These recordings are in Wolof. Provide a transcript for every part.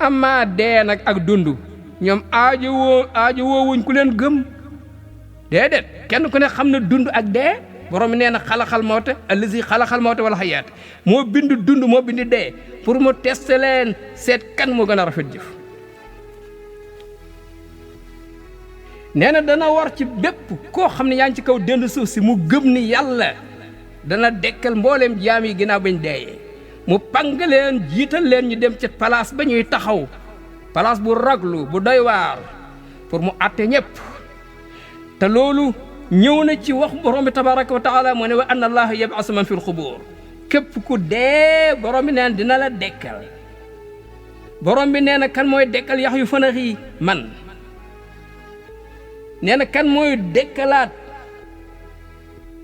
amma dee nag ak dund ñoom aajo woowuñ ku leen gëm déedéet kenn ku ne xam na dund ak dee borom bi nee na xalaxal mawta allazi xalaxal mawta wal hayaat moo bind dund moo bind dee pour mu tester leen seet kan moo gën a rafet jëf nee na dana war ci bépp koo xam ne yaa ngi ci kaw dend suuf si mu gëm ni yàlla dana dekkal mbooleem jaam yi ginnaaw bañ deeyee mu pang leen jiital leen ñu dem ci place ba ñuy taxaw place bu raglu bu doy waar pour mu àtte ñëpp te loolu ñëw na ci wax borom bi tabaraka wa taala moo ne wa anna allaha yab'asu man fil xubur képp ku dee borom bi neen dina la dekkal borom bi nee na kan mooy dekkal yax yu fanax yi man nee na kan mooy dekkalaat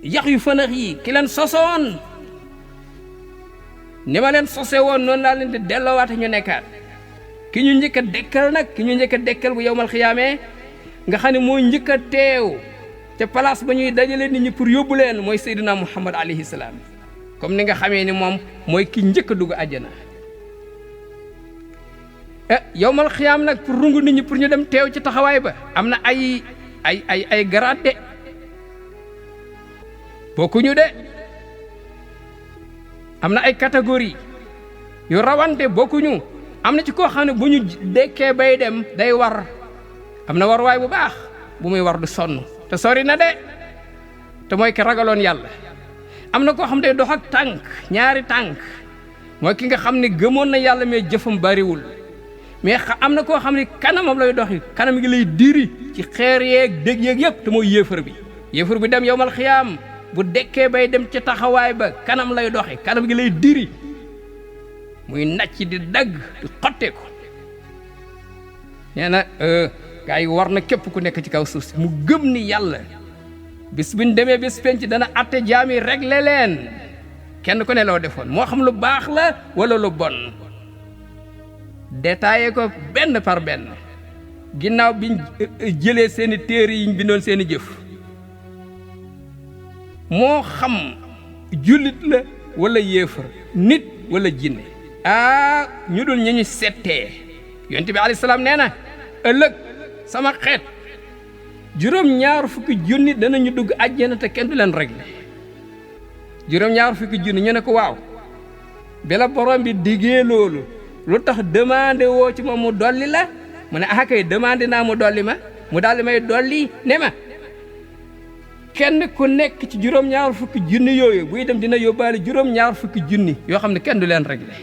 yax yu fanax yi ki leen sosoon ni ma leen sose woon noonu laa leen di delloowaate ñu nekkaat ki ñu njëkk a dekkal nag ki ñu njëkk a dekkal bu yowmal xiyaamee nga xam ne moo njëkk a teew te place ba ñuy dajale nit ñi pour yóbbu leen mooy Seydina Muhammad alayhi salaam comme ni nga xamee ni moom mooy ki njëkk a dugg àjjana yowmal xiyaam nag pour rungu nit ñi pour ñu dem teew ci taxawaay ba am na ay grade de bokkuñu de am na ay catégorie yu rawante bokkuñu am na ci koo xam ne bu ñu dekkee bay dem day war am na war waay bu baax bu muy war du sonn te sori na de te mooy ki ragaloon yàlla am na koo xam ne day dox ak tànk ñaari tànk mooy ki nga xam ne gëmoon na yàlla mais jëfam bariwul mais am na koo xam ne kanamam lay doxi kanam gi lay diri ci xeer yeeg dég yeeg yëpp te mooy yéefar bi dem yowmal xiyaam bu dekkee bay dem ci taxawaay ba kanam lay doxi kanam gi lay diri muy nacc di dagg di xotte ko nee na gaa yi war na képp ku nekk ci kaw suuf si mu gëm ni yàlla bis buñ demee bis penc dana atte jaam yi réglé leen kenn ku ne loo defoon moo xam lu baax la wala lu bon détaillé ko benn par benn ginnaaw biñ jëlee seeni téere yiñ bindoon seeni jëf moo xam jullit la wala yéefar nit wala jinne ñu dul ñu settee yonent bi alayhi salaam nee na ëllëg sama xeet juróom-ñaar fukki junni danañu dugg àjjana te kenn du leen réglé juróom-ñaar fukki junni ñu ne ko waaw bi la borom bi diggee loolu lu tax demandé woo ci moom mu dolli la mu ne kay demandé naa mu dolli ma mu daal di may dolli ne ma kenn ku nekk ci juróom-ñaar fukki junni yooyu buy dem dina yóbbaale juróom-ñaar fukki junni yoo xam ne kenn du leen réglé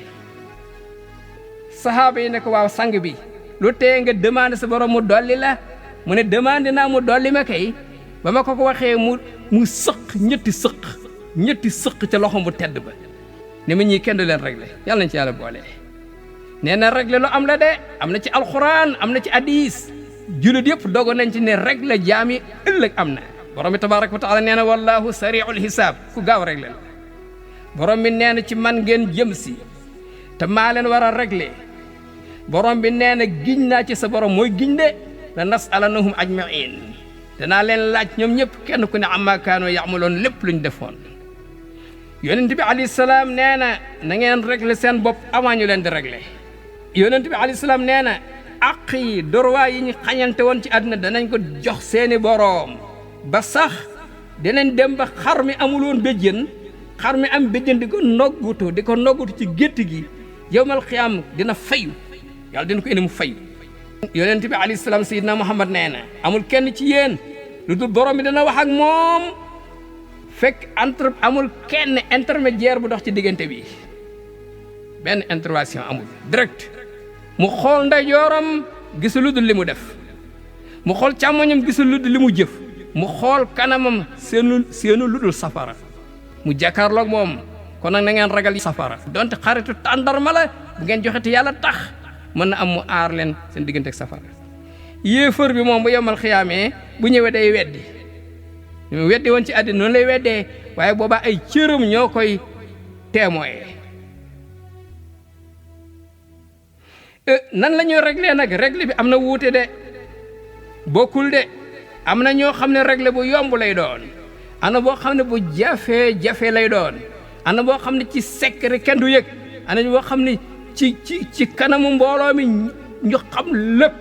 sahaaba yi ne ko waaw sang bi lu tee nga demandé sa borom mu dolli la mu ne demandé naa mu dolli ma kay ba ma ko waxee mu sëq ñetti sëq ca loxo bu tedd ba ne ma ñii kenn du leen réglé yàlla nañ ci yàlla boole nee na réglé lu am la de am na ci alxuraan am na ci hadiis jullit yëpp dogo nañ ci ne réglé jaam yi ëllëg am na borom bi tabaaraka wa taala nee na wallahu sari'ul hisaab ku gaaw réglé la borom bi nee na ci man ngeen jëm si te maa leen war a réglé borom bi nee na giñ naa ci sa borom mooy giñ de la nas'alannahum ajma'in danaa leen laaj ñoom ñëpp kenn ku ne amma kaanu ya'maluun lépp luñ defoon yonent bi alayhi salaam nee na na ngeen réglé seen bopp avant ñu leen di réglé yonent bi alayhi salaam nee na àq yi dorwaay yi ñu xañante woon ci àddina danañ ko jox seeni boroom ba sax dinañ dem ba xar mi amul woon béjjën xar mi am béjjën di ko noggutu ci gétt gi yawmal xiyaam dina fayu yàlla dina ko indi mu fayu yonent bi alayhi salaam sayyidina Muhammad nee na amul kenn ci yéen lu dul borom bi dana wax ak moom fekk amul kenn intermédiaire bu dox ci diggante bi benn intervention amul direct mu xool ndeyjooram gisul lu dul li mu def mu xool càmmoñam gisul lu dul li mu jëf mu xool kanamam seenu lu dul safara mu jàkkaarloog moom kon nag na ngeen ragal safara donte xaritu tàndarma la bu ngeen joxe te yàlla tax mën na am mu aar leen seen diggante ak safara yéefar bi moom bu yomal xiyaamee bu ñëwee day weddi ñu weddi woon ci àddina noonu lay weddee waaye boobaa ay cëram ñoo koy témoin nan la ñuy réglé nag réglé bi am na wuute de bokkul de am na ñoo xam ne réglé bu yomb lay doon am na boo xam ne bu jafe lay doon am na boo xam ne ci secret kenn du yëg am na boo xam ne ci kanamu mbooloo mi ñu xam lépp.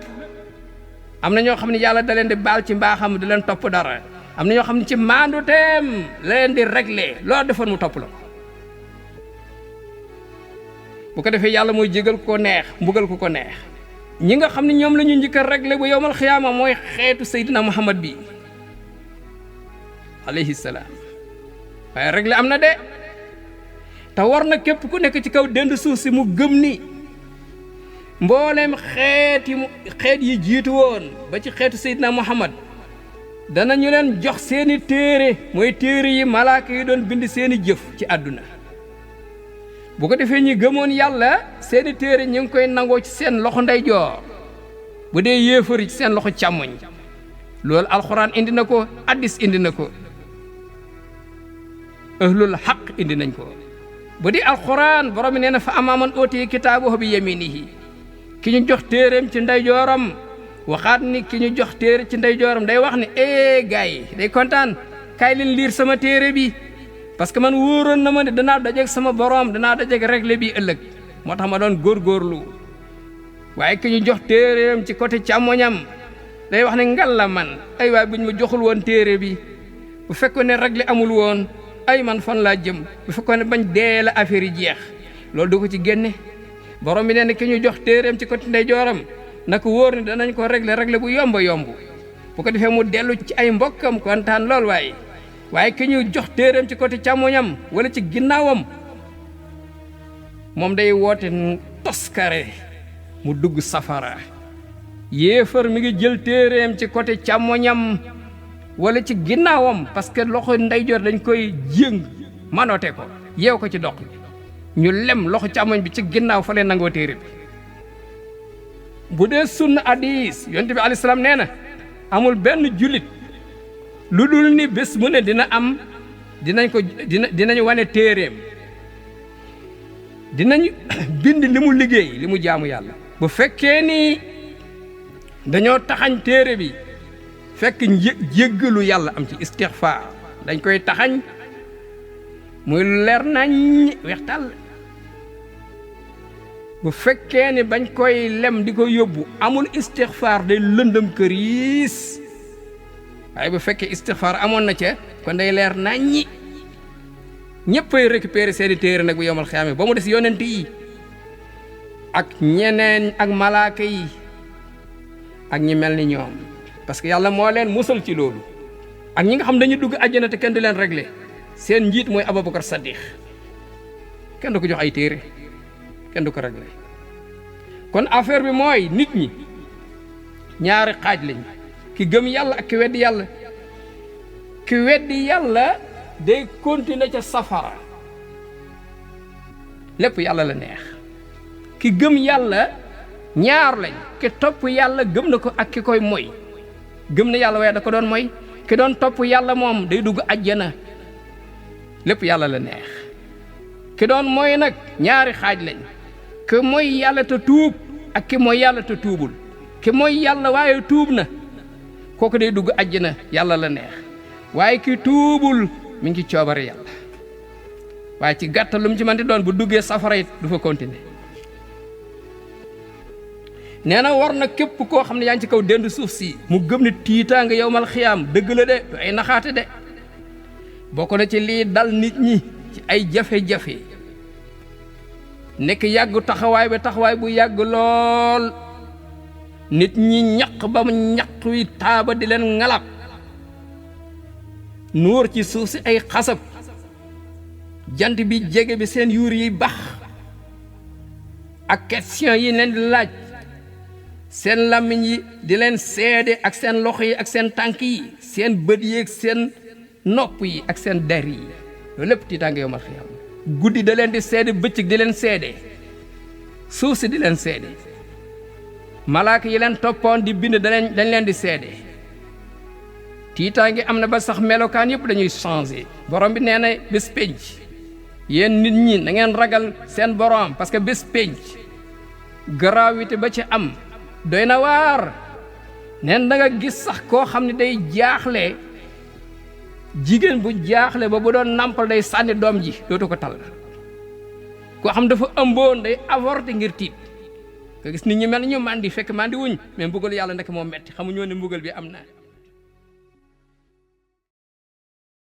am na ñoo xam ne yàlla da leen di baal ci mbaaxam di leen topp dara am na ñoo xam ne ci maanduteem la leen di régler loo defoon mu topp la ko bu ko defee yàlla mooy jégal ko neex mbugal ko neex. ñi nga xam ne ñoom la ñu njëkk a régler bu yowmal xiyaama mooy xeetu Seydina Muhammad bi alayhi salaam waaye régler am na de te war na képp ku nekk ci kaw dend suuf si mu gëm ni mboolem xeet yi jiitu woon ba ci xeetu Seydina Muhammad danañu leen jox seeni téere mooy téere yi malaaka yi doon bind seeni jëf ci àdduna bu ko defee ñi gëmoon yàlla seeni téere ñu ngi koy nangoo ci seen loxo ndeyjoor bu dee yéefar ci seen loxo càmmoñ loolu alxuraan indi na ko hadiis indi na ko ahlul xaq indi nañ ko bu di alxuraan borom mi nee na fa ammaa man ootiya kitaabahu bi yaminihi ki ñu jox téereem ci ndeyjooram waxaat ni ki ñu jox téere ci ndeyjooram day wax ni gaay yi day kontaan kaay leen liir sama téere bi parce que man wóoroon na ma ne danaa dajeeg sama borom danaa dajeeg réglé bi ëllëg moo tax ma doon góorgóorlu waaye ki ñu jox téereem ci côté càmmoñam day wax ne ngal la man ay waay buñ ma joxul woon téere bi bu fekkoon ne réglé amul woon ay man fan laa jëm bu fekkoon ne bañ dee la affaire yi jeex loolu du ko ci génne borom bi nee na ki ñu jox téereem ci côté ndeyjooram na ko wóor ni danañ ko réglé bu yomb bu ko defee mu dellu ci ay mbokkam kontaan lool waaye ki ñu jox téereem ci côté càmmoñam wala ci ginnaawam moom day woote toskare mu dugg safara yéefar mi ngi jël téereem ci côté càmmoñam wala ci ginnaawam parce que loxo ndeyjoor dañ koy jéng manote ko yeew ko ci dox ñu lem loxo càmmoñ bi ci ginnaaw fa leen nangoo téere bi bu dee sunna hadiis yonent bi alayhi salaam nee na amul benn jullit lu dul ni bés mu ne dinañu wane téereem dinañu bind li mu liggéey li mu jaamu yàlla bu fekkee ni dañoo taxañ téere bi fekk jéggalu yàlla am ci istixfaar dañ koy taxañ muy leer nañ wextal bu fekkee ni bañ koy lem di ko yóbbu amul istixfaar day lëndëm këriis waaye bu fekkee istixfaar amoon na ca kon day leer naññi ñëppay récupérer seeni téere nag bu yomal xiyaama ba mu des yonent yi ak ñeneen ak malaaka yi ak ñi mel ni ñoom parce que yàlla moo leen musal ci loolu ak ñi nga xam dañu dugg àjjana te kenn du leen régler seen njiit mooy Abubakar Saddiq kenn du ko jox ay téere kenn du ko régler kon affaire bi mooy nit ñi ñaari xaaj lañ ki gëm yàlla ak ki weddi yàlla ki weddi yàlla day continuer ca safara lépp yàlla la neex ki gëm yàlla ñaar lañ ki topp yàlla gëm na ko ak ki koy moy gëm na yàlla waaye da ko doon moy ki doon topp yàlla moom day dugg àjjana lépp yàlla la neex ki doon moy nag ñaari xaaj lañ ki moy yàlla te tuub ak ki moy yàlla te tuubul ki moy yàlla waaye tuub na kooku day dugg àjjana yàlla la neex waaye ki tuubul mi ngi ci coobare yàlla waaye ci gàttal lu mu ci mën di doon bu duggee safara it du fa continuer nee na war na képp koo xam ne yaa ngi ci kaw dend suuf si mu gëm ne tiitaanga yowmal xiyaam dëgg la de du ay naxaate de bokk na ci lii dal nit ñi ci ay jafe-jafe nekk yàggu taxawaay bu yàgg lool nit ñi ñaq ba mu ñaq wi taaba di leen ngalab nuur ci suuf si ay xasab jant bi jege bi seen yuur yi bax ak question yi leen di laaj seen làmmiñ yi di leen seede ak seen loxo yi ak seen tànk yi seen bët yi ak seen nopp yi ak seen der yi loolu lépp tiitaange yawmal xiyaama guddi da leen di seede bëccëg di leen seede suuf si di leen seede malaaka yi leen toppoon di bind dañ leen di seede tiitaange am na ba sax melokaan yëpp dañuy changé borom bi nee na bés pénc yéen nit ñi na ngeen ragal seen borom parce que bés pénc gravité ba ci am doy na waar neen da nga gis sax koo xam ne day jaaxle jigéen bu jaaxle ba bu doon nampal day sànni doom ji dootu ko tal koo xam dafa ëmboon day avorté ngir tiit nga gis nit ñi mel ñu mandi fekk mandi wuñ mais mbugal yàlla nekk moo metti xamuñoo ne mbugal bi am na